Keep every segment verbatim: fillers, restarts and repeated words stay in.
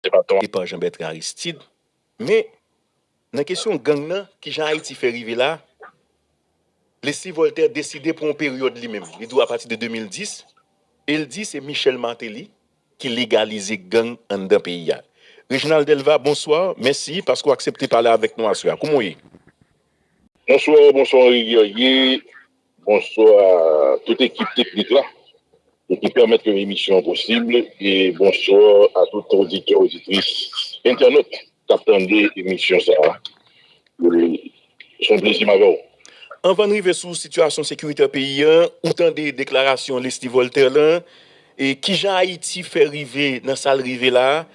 se pa tan. E pa Jean Bertrand Aristide. Men, nan kesyon gang nan, kijan Ayiti fè rive la, Leslie Voltaire deside pran yon peryòd li menm. Li di w apati de de mil dis, e l di se Michel Martelly ki legalize gang anndan peyi a. Reginald Delva, bonswa. Mèsi paske w aksepte pale avèk nou aswè a. Kouman w ye? Bonswa, bonswa Henri Guerrier. Bonswa tout ekip teknik la e ki pèmèt ke emisyon an posib. E bonswa a tout oditè, oditris, entènot k ap tande emisyon sa a. Se yon plezi m avè w. Anvan n rive sou sitiyasyon sekiritè peyi a, ou tande deklarasyon Leslie Voltaire lan, e kijan Ayiti fè rive nan sa l rive la a?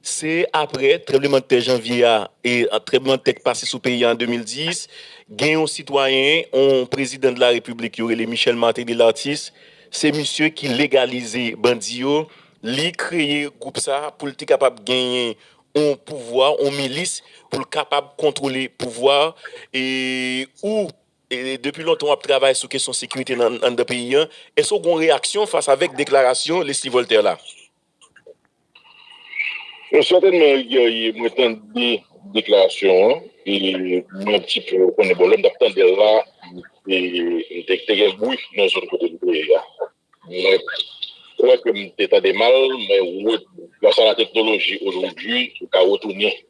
Se aprè tranblemanntè janvye a, e tranblemanntè k pase sou peyi a an de mil dis, gen yon sitwayen, yon prezidan de la repiblik yo rele Michel Martelly Lartiste, se misye ki legalize bandi yo, li kreye gwoup sa pou l te kapab genyen yon pouvwa, yon milis pou l kapab kontwole pouvwa a, e ou e depi lontan w ap travay sou kesyon sekirite nan anndan peyi a, èske w gen yon reyaksyon fas avèk deklarasyon Leslie Voltaire la? Sètènman, Guerrier, mwen tande deklarasyon an, e mwen ti pe konnen bon, lè m t ap tande l la, m te gen bwi nan zòn kote m te ye a. Mwen kwè ke m te tande mal, men gras a la teknoloji ojodwi, ou ka retounen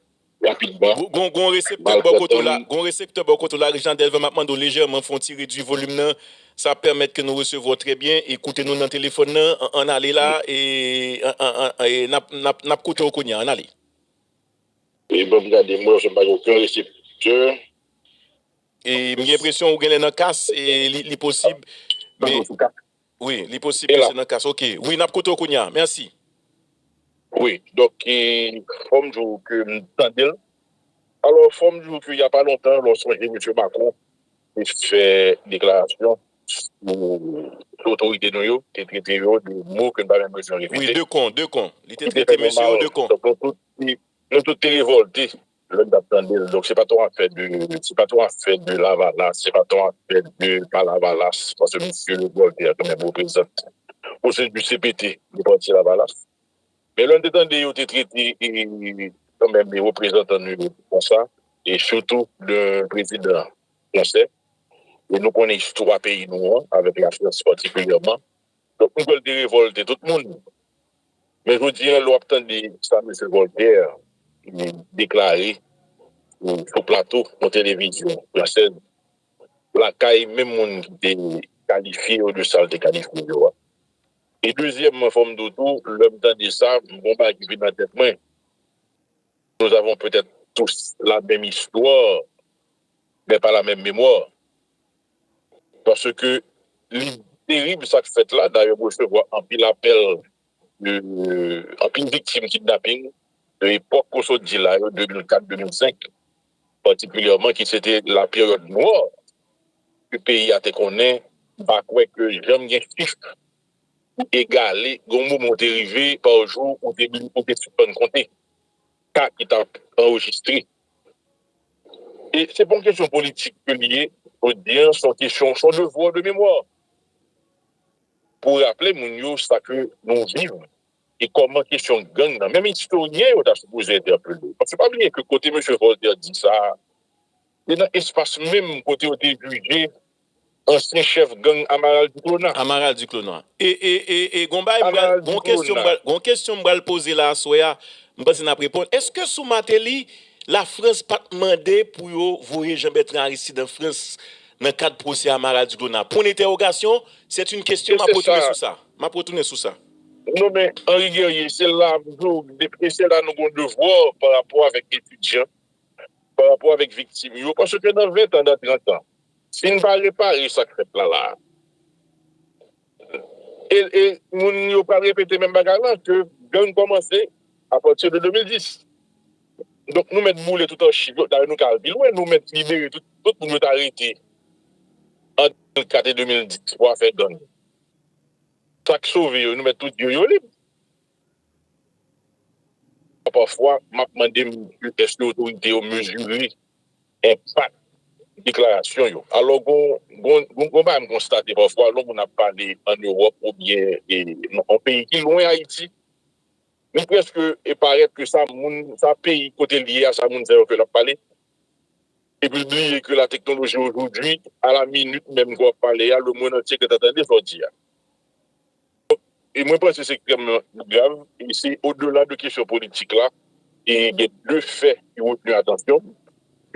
rapidman. Gon, gon, gon reseptè bò kote w la, gon reseptè bò kote w la, Reginald Delva, m ap mande w lejèman fè yon ti redwi volim nan. Sa ap pèmèt ke nou resevwa w trè byen e koute nou nan telefòn nan, ann ale la, e n ap, n ap, n ap koute w kounye a, ann ale. E ban m gade, mwen, se pa gen okenn reseptè. E m gen enpresyon ou genlè nan kas, e li, li posib. Men, wi, li posib ke se nan kas. Ok. Wi, n ap koute w kounye a. Mèsi. Wi, donk, e, fò m di w ke m tande l. Alò, fò m di w ke y a pa lontan, lè w sonje mesye Macron te fè deklarasyon sou, sou otorite nou yo, te trete yo de mo ke n pa menm bezwen repete. Wi, de kon, de kon. Li te trete mesye yo de kon. Donk, nou tout, nou tout te revòlte lè n t ap tande l. Donk, se pa t yon afè de, se pa t yon afè de Lavalas, se pa t yon afè de pa Lavalas, paske mesye Voltaire kanmenm reprezante pwosedis C P T de pati Lavalas. Men lè n te tande yo te trete e kanmenm reprezantan nou yo konsa, e sitou de prezidan fransè, e nou konnen istwa peyi nou an, avèk Lafrans patikilyèman. Donk, nou kwè l te revòlte tout moun. Men jodi a, lè w ap tande sa mesye Voltaire deklare sou plato yon televizyon fransèz, lakay menm moun ki te kalifye yo de sa l te kalifye yo a. E dezyèmman, fò m di w tou, lè m tande sa, m gon bagay ki vin nan tèt mwen. Nous avons peut-être tous la même histoire, mais pas la même mémoire. Paske li terib sa k fèt la. Dayè, m resevwa anpil apèl de anpil viktim kidnaping de epòk ke w sot di la yo, de mil kat, de mil senk, patikilyèman, ki se te la peryòd nwa ke peyi a te konnen. M pa kwè ke janm gen chif ki egale, gen yon moman w te rive, pa jou, ou te, ou te sispann konte ka ki t ap anrejistre. E se pa yon kesyon politik ke li ye, jodi a, se yon kesyon, se yon devwa de memwa pou raple moun yo sa ke nou viv e kòman kesyon gang nan, menm istoryen yo ta sipoze entèpele. Paske pa bliye ke kote mesye Voltaire di sa, se nan espas menm kote yo te jije ansyen chèf gang Amaral Duclona. Amaral Duclona. E, e, e, e gon bagay m pral, gon kesyon m pral, gon kesyon m pral poze la aswè a, m panse n ap reponn. Èske sou Martelly, Lafrans pa t mande pou yo voye Jean Bertrand Aristide an Frans nan kad pwosè Amaral Duclona? Pwen entèwogasyon, c'est une question, m ap retounen sou sa. M ap retounen sou sa. Non, men, Henri Guerrier, se la, e se la nou gon devwa pa rapò avèk etidyan, pa rapò avèk viktim yo, paske nan ven tan, nan trant an, si n pa repare sa k fèt la, la, e, e moun yo pral repete menm bagay la, ke gang kòmanse apati de de mil dis. Donk, nou mèt boule tout achiv yo. Dayè, nou ka al pi lwen, nou mèt libere tout, tout moun yo t arete ant de mil kat e de mil dis pou afè gang. Sa k sove yo, nou mèt tou di yo, yo lib. Pafwa, m ap mande m èske otorite yo mezire enpak deklarasyon yo. Alò, gon, gon, gon, gon bagay m konstate pafwa, lè yon moun ap pale ann Ewòp oubyen e, nan yon peyi ki lwen Ayiti, Li prèske e parèt ke sa moun, sa peyi kote l ye a, sa moun sa yo ke l ap pale. Epi l bliye ke la teknoloji ojodwi, a la minit menm ke w ap pale a, le mond antye gentan tande sa w di a. E mwen panse se ekstrèmman grav, e se odela de kesyon politik la, e gen de fè ki retni atansyon m.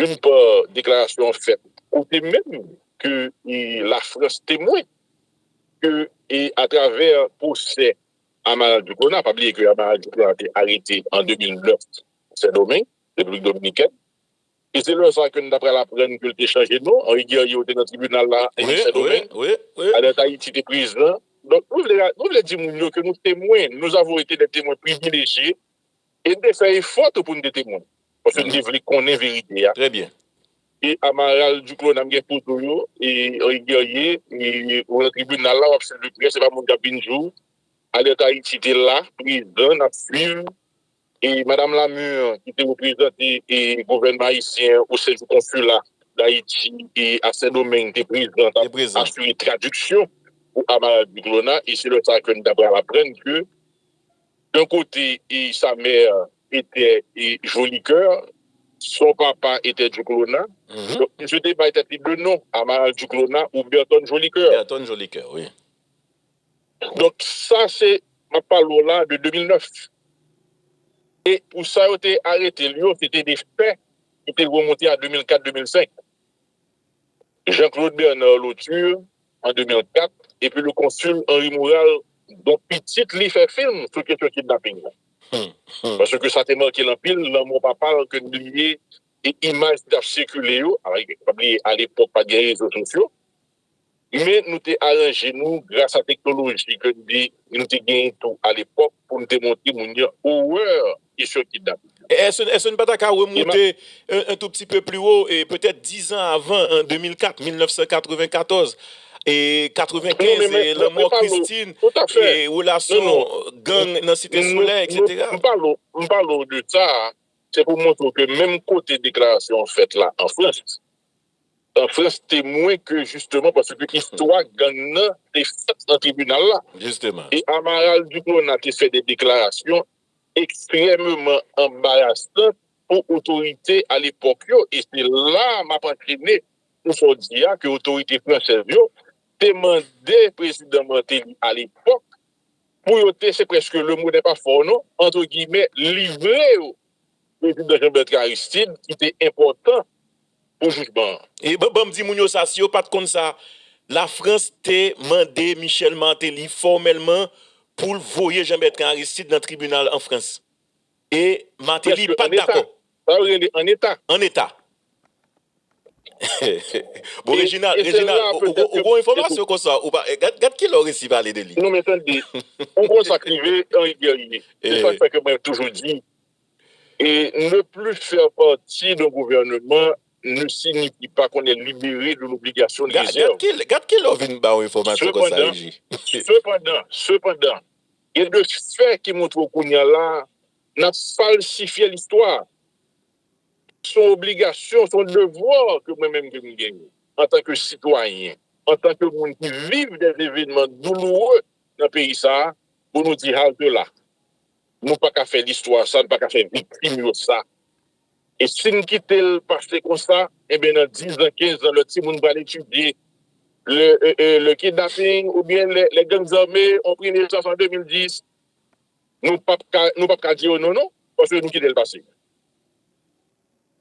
D'une part, deklarasyon an fèt kote menm ke e, Lafrans temwen ke e, atravè pwosè Amaral Duclona, pa bliye ke Amaral Duclona te arete an de mil nèf Sendomeng, Repiblik Dominikèn. E se lè sa ke n ta pral aprann ke l te chanje non. Henri Guerrier te nan tribinal la, e Sendomeng. Alerte Haïti te prezan. Donk, nou vle, nou vle di moun yo ke nou temwen, nous avons été des témoins privilégiés, e n te fè efò tou pou n te temwen. Paske n te vle konnen verite a. Trè byen. E Amaral Duclona, m gen foto yo, e Henri Guerrier, e ou nan tribinal la, w ap sèl de près, se pa moun k ap vin di w. Alerte Haïti te la, prezan, n ap swiv. E Madanm Lamure, ki te reprezante e gouvènman ayisyen o sen di konsila d Ayiti e a Sendomeng, te prezan, t ap asire tradiksyon pou Amaral Duclona, e se lè sa ke n ta pral aprann ke, d'un côté, e sa mère était e Jolicoeur, son papa était Duclona. Donk, misye te bay tèt li de non, Amaral Duclona ou Berton Jolicoeur. Berton Jolicoeur, wi. Donk, sa se, m ap pale w la de de mil nèf. E pou sa yo te arete l yo, se te de fè ki te remonte a de mil kat, de mil senk. Jean-Claude Bernard Lauture, an de mil kat, epi le konsil Henri Moural, dont pitit li fè fim sou kesyon kidnaping la. Paske sa te make l anpil, lanmò papa l ke n bliye, e imaj ki t ap sikile yo, pa bliye, alepòk pa t gen rezo sosyo, men nou te aranje nou gras a teknoloji ke n te genyen tou alepòk pou n te montre moun yo orè kesyon kidnaping. Èske, èske n pa ta ka remonte un, un tout petit peu plus haut, e petèt dizan avan, an de mil kat, mil nèf san katrevenkatòz, e katrevenkèz, e lanmò Christine, e relasyon gang nan Site Solèy, etsetera? M pale w de sa, se pou montre w ke menm kote deklarasyon an fèt la an Frans, an Frans temwen ke jisteman paske istwa gang nan te fèt nan tribinal la. E Amaral Duclona te fè de deklarasyon ekstrèmeman anbarasan pou otorite alepòk yo. E se la m ap anchene pou sa w di a, ke otorite fransèz yo te mande prezidan Martelly alepòk pou yo te, se prèske le mo n'est pas fort non, entre guillemets, livre yo prezidan Jean Bertrand Aristide, ki te enpòtan pou jijman an. E ban, ban m di moun yo sa, si yo pa t konn sa, Lafrans te mande Michel Martelly fòmèlman pou l voye Jean Bertrand Aristide nan tribinal an Frans. E Martelly pa t dakò. Sa yo rele an eta. An eta. Bon, Reginald, Reginald, ou gon enfòmasyon konsa, ou pa, gad, gad kilè w resi pale de li. Non, men tande, ou konn sa k rive Henri Guerrier. Se sa k fè ke mwen toujou di, et ne plus faire partie d'un gouvernement ne signifie pas qu'on est libéré de l'obligation de réserve. Gad kilè w vin ba w enfòmasyon konsa, Reji. Sepandan, sepandan, gen de fè ki montre w kounye a la, n ap falsifye listwa. Se yon obligasyon, se yon devwa ke mwen menm ke m genyen antanke sitwayen, antanke moun ki viv de evènman douloure nan peyi sa a, pou nou di halte la. Nou pa ka fè listwa sa, nou pa ka fè viktim yo sa. E si n kite l pase konsa, enben nan diz an, kenz an, lè timoun pral etidye, le, euh, euh, le kidnapping oubyen les, les gangs armés ont pris naissance en deux mille dix, nou p ap ka, nou p ap ka di yo non, non, paske nou kite l pase.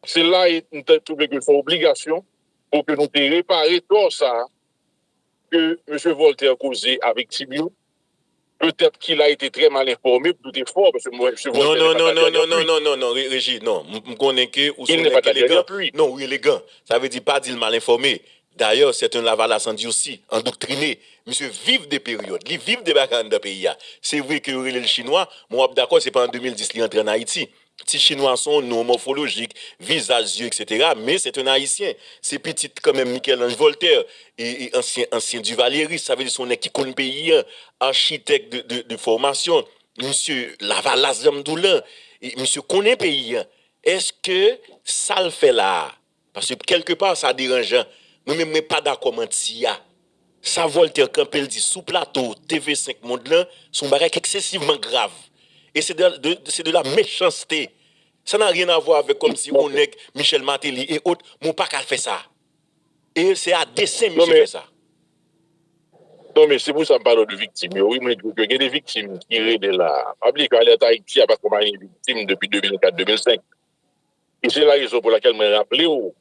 Se la e m te twouve ke se yon obligasyon pou ke nou te repare tò sa a ke mesye Voltaire koze a viktim yo. Peut-être qu'il a été très mal informé, pou tout efò, paske mwen, mesye Voltaire n'est pas Daniel Dupuis. Non, non, non, non, non, non, non, non, Reji, non. M konnen ke ou se yon nèg elegan. Non, ou elegan. Sa vle di pa di l mal enfòme. Dayè, c'est un Lavalas endurci, endoktrine. Misye viv de peryòd, li viv de bagay anndan peyi a. Se vre ke yo rele l chinwa, men w ap dakò se pa an de mil dis li antre ann Ayiti. Ti chinwa se yon non mòfolojik, vizaj, zye, etsetera, men se te yon Ayisyen. Se pitit kanmenm Michel-Ange Voltaire, e, e ansyen, ansyen divalyeris, sa vle di se yon nèg ki konn peyi a, achitèk de, de, de fòmasyon. Misye Lavalas, jan m di w lan, e misye konnen peyi a. Èske sa l fè la a, paske kèlkepa sa deranjan. Mwen menm mwen pa dakò manti a. Sa Voltaire kanpe l di sou plato T V senk Mond lan, se yon bagay ki eksesivman grav. E se de, de, se de la méchanceté. Ça n'a rien à voir avec comme si on nèg Michel Martelly et autres, men w pa ka fè sa. E se a desen misye fè sa. Non, men se pou sa m pale w de viktim yo. Wi, mwen di w ke gen de viktim ki rele la. Pa bliye ke Alerte Haïti ap akonpaye viktim depi de mil kat, de mil senk. E se la rezon pou lakèl mwen raple w,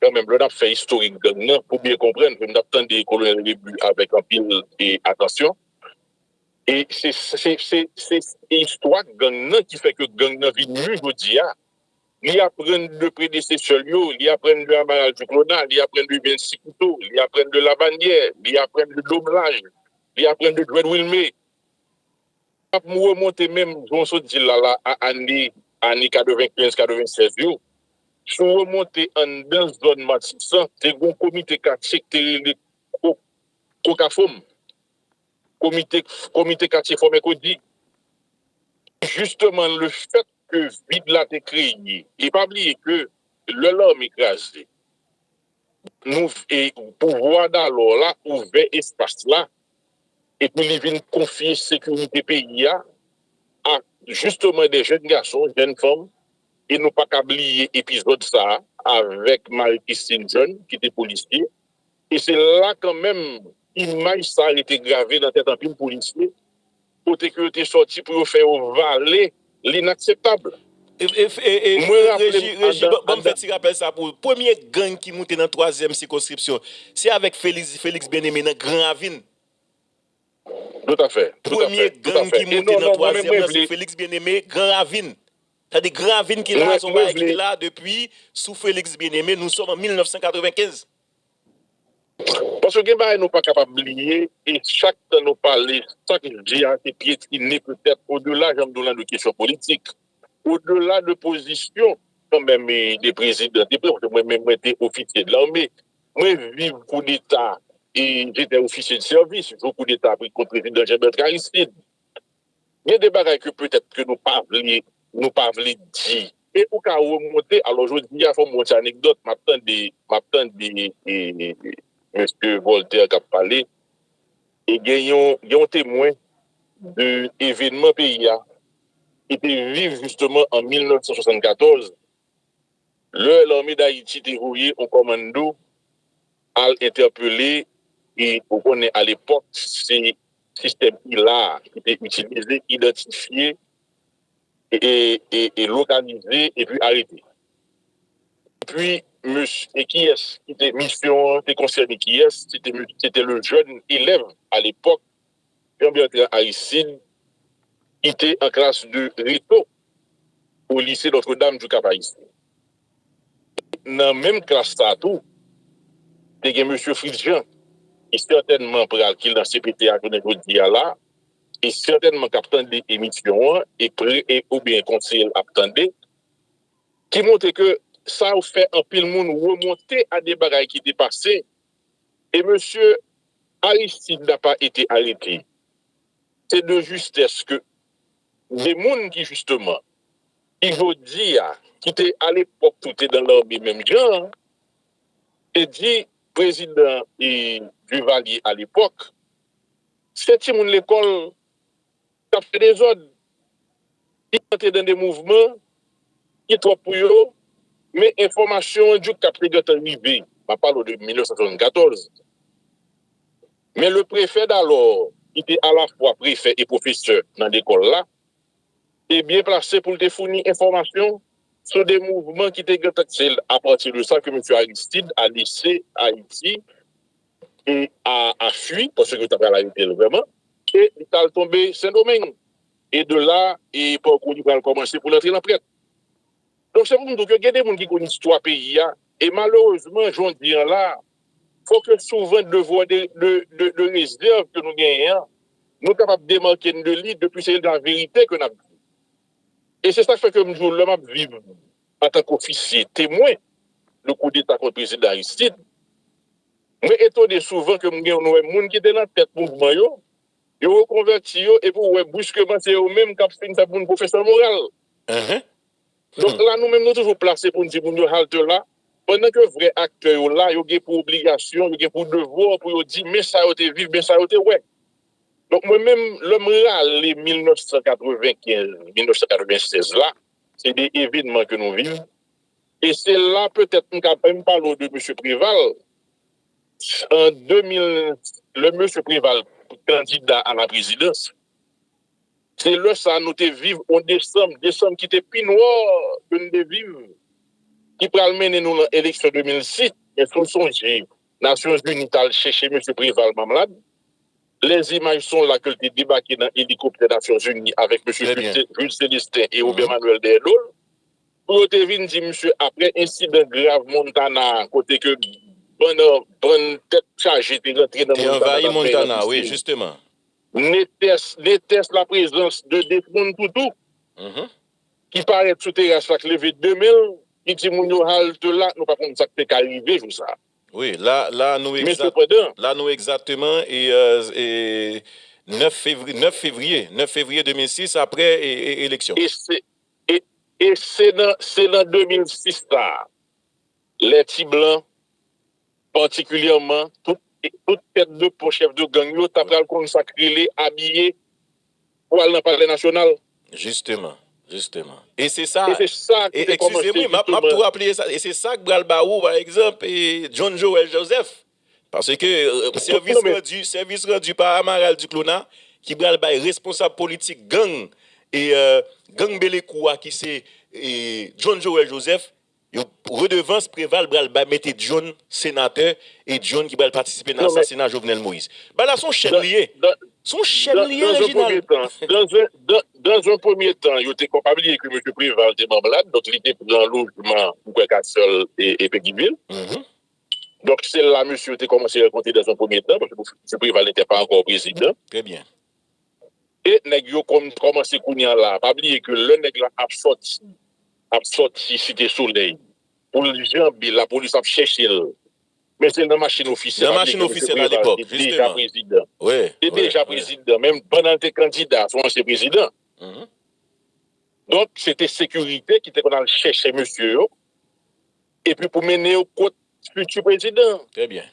kanmenm, lè n ap fè istorik gang nan, pou byen konprann, ke m t ap tande Kolonèl Rébu avèk anpil e, atansyon. E se, se, se, se, se istwa gang nan ki fè ke gang nan vin nou jodi a. Li aprann de predesesè l yo, li aprann de Amaral Duclona, li aprann de Vensi Kouto, li aprann de Labanyè, li aprann de Doblaj, li aprann de Dwèd Wilme. Ap remonte menm, jan w sot di l la, la, a ane, ane katrevenkenz, katrevennsèz yo. Si w remonte anndan zòn Matisan, te gen yon komite katye ki te rele Ko-, Kokafòm. Komite, komite katye Fò Mèkredi. Jisteman, le fèt ke vid la te kreye, e pa bliye ke lè lame kraze, nou, e, pouvwa Dalò la ouvè espas la, epi li vin konfye sekirite peyi a a jisteman de jèn gason, jèn fanm, e nou pa ka bliye epizòd sa a avèk Marie Christine Jeune, ki te polisye. E se la kanmenm, imaj sa a rete grave nan tèt anpil polisye, kote ke yo te sòti pou yo fè yo vale linakseptab. E, e, e, e, Mwen raple Reji, m Reji, andan, ban, ban m fè andan ti rapèl sa pou ou. Premye gang ki moute nan twazyèm sikonskripsyon, se avèk Félix, Félix Bien-Aimé nan Gran Ravin. Toutafè, toutafè, toutafè. Premye gang ki moute nan twazyèm nan, se Félix Bien-Aimé, Gran Ravin. Sa di Gran Ravin ki la, se yon bagay ki te la depi sou Félix Bien-Aimé, nous sommes en mil nèf san katrevenkenz. Paske gen bagay nou pa kapab bliye, e chak tan nou pale, sa k di a, se pyetine petèt, odela, jan m di w la, de kesyon politik. Odela de pozisyon, kanmenm, e, de prezidan, de pre-, paske mwen menm, mwen te ofisye de lame, mwen viv koudeta, e, j'étais officier de service, jou koudeta kont prezidan Jean Bertrand Aristide. Gen de bagay ke petèt ke nou pa vle, nou pa vle di. E ou ka remonte, alò jodi a, fò m yon ti anekdòt, m ap tande, m ap tande, e, mesye Voltaire k ap pale, e gen yon, gen yon temwen de evènman peyi a, ki te viv jisteman an mil nèf san swasannkatòz, lè Lame Dayiti te voye yon kòmando al entèpele, e ou konnen alepòk, se sistèm ila a ki te itilize, idantifye, e, e, e lokalize, epi arete. Epi, mesye, e kiyès ki te, misyon an te konsène kiyès? Se te, se te le jeune élève à l'époque, Jean Bertrand Aristide, ki te an klas de reto au lycée Notre-Dame du Cap-Haïtien. Nan menm klas sa tou, te gen mesye Fritz Jean, ki sètènman pral, ki nan C P T a jounen jodi a la, e sètènman k ap tande emisyon an, e pre, e oubyen konseye l ap tande, ki montre ke sa yo fè anpil moun remonte a de bagay ki te pase, e mesye Aristide n'a pas été arrêté. Se de justès ke de moun ki jisteman, ki jodi a, ki te alepòk tou te nan lame menm jan an, te di prezidan, e, Duvalier alepòk, se timoun lekòl k ap fè dezòd, ki rantre nan de mouvman ki twòp pou yo, men enfòmasyon an djouk t ap te gentan rive. M ap pale w de mil nèf san swasannkatòz. Men le préfet d'alors, ki te alafwa prefè e pwofesè nan lekòl la, te byen plase pou l te founi enfòmasyon sou de mouvman ki te gentan, se apati de sa ke mesye Aristide a lese Ayiti e a, a fui, paske yo ta pral arete l vrèman, e li t al tonbe Sendomeng. E de la, e pakou li pral kòmanse pou l antre nan prèt. Donk, se pou m di w ke gen de moun ki konn istwa peyi a, e malerezman, jan w di an la, fò ke souvan devwa de, de, de, de rezèv ke nou genyen an, nou kapab demake n de li depi se laverite ke n ap di. E se sa k fè ke m di w, lè m ap viv antanke ofisye temwen de koudeta kont prezidan Aristide, mwen etone souvan ke m gen, nou wè moun ki te nan tèt mouvman yo, yo rekonvèti yo, epi w wè briskeman se yo menm k ap fin fè moun pwofesè moral. Donk la, nou menm, nou toujou plase pou n di moun yo halte la, pandan ke vrè aktè yo la, yo gen pou obligasyon, yo gen pou devwa pou yo di, men sa yo te viv, men sa yo te wè. Donk, mwen menm, lè m rale mil nèf san katrevenkenz, mil nèf san katrevennsèz la, se de evènman ke nou viv. E se la, petèt, m ka menm pale w de mesye Preval. An de mil, lè mesye Preval kandida a la prezidans, se lè sa a nou te viv yon desanm, desanm ki te pi nwa ke n te viv, ki pral mennen nou nan eleksyon de mil sis. Èske w sonje Nasyonzini t al chèche mesye Preval Mamlad? Les images sont là ke l te debake nan elikoptè Nasyonzini avèk mesye Jules Célestin e Robert Manuel dèyè do l. Pou yo te vin di misye, apre ensidan grav Montana a, kote ke bann, bann tèt chaje te rantre nan Montana, t ap bay nan pisin. Netes, netes la prezans de Desmond Tutu, ki parèt sou teras la, k leve de men l, ki di moun yo, halte la, nou pa konn sa k te ka rive jou sa a. Wi, la, la nou Men sepandan, la nou egzakteman e, euh, e nèf fevri, nèf fevriye, nèf fevriye de mil sis, apre e, e, eleksyon. E se, e, e se nan, se nan de mil sis sa a, lè ti blan, patikilyèman, tout, tout tèt de pon, chèf de gang yo, ta pral konn sa k rele abiye pou al nan Palè Nasyonal. Jisteman, jisteman. E se sa, E se sa ki e, te kòmanse, excusez-moi, m ap, m ap jisteman. tou raple sa, e se sa k pral ba ou, pa egzanp, e John Joël Joseph. Paske, euh, sèvis Non, men randu, sèvis randu pa Amaral Duclos la, ki pral bay responsab politik gang, e, euh, gang Belekou a, ki se, e, John Joël Joseph, yo, redevans Preval pral bay mete John senatè, e John ki pral patisipe nan Non, men asasina Jovenel Moïse. Bagay la se yon chèn dans, li ye. dans, Se yon chèn dans, li ye, dans un premier Reginald. temps, dans un, dans, dans un premier temps, yo te, pa bliye ke mesye Preval te Mamlad, donk li te pran lojman, m kwè, Kasèl e, e Petyonvil. Mhm. Donk, se la mesye yo te kòmanse rankontre dans un premier temps, paske mesye Preval n'était pas encore président. Très bien. E nèg yo kòm, kòmanse kounye a la. Pa bliye ke lè nèg la ap sòti, ap sòti Site Solèy, pou l janbe, lapolis ap chèche l. Men se nan machin ofisyèl. Nan Pa bliye machin ke mesye ofisyèl a Preval lepòk, te deja jisteman. Prezidan. Wi, Te wi, deja wi. Prezidan. Menm pandan l te kandida, se yon ansyen prezidan. Mhm. Donk, se te sekirite ki te konn al chèche mesye yo, epi pou mennen yo kot fiti prezidan. Très bien.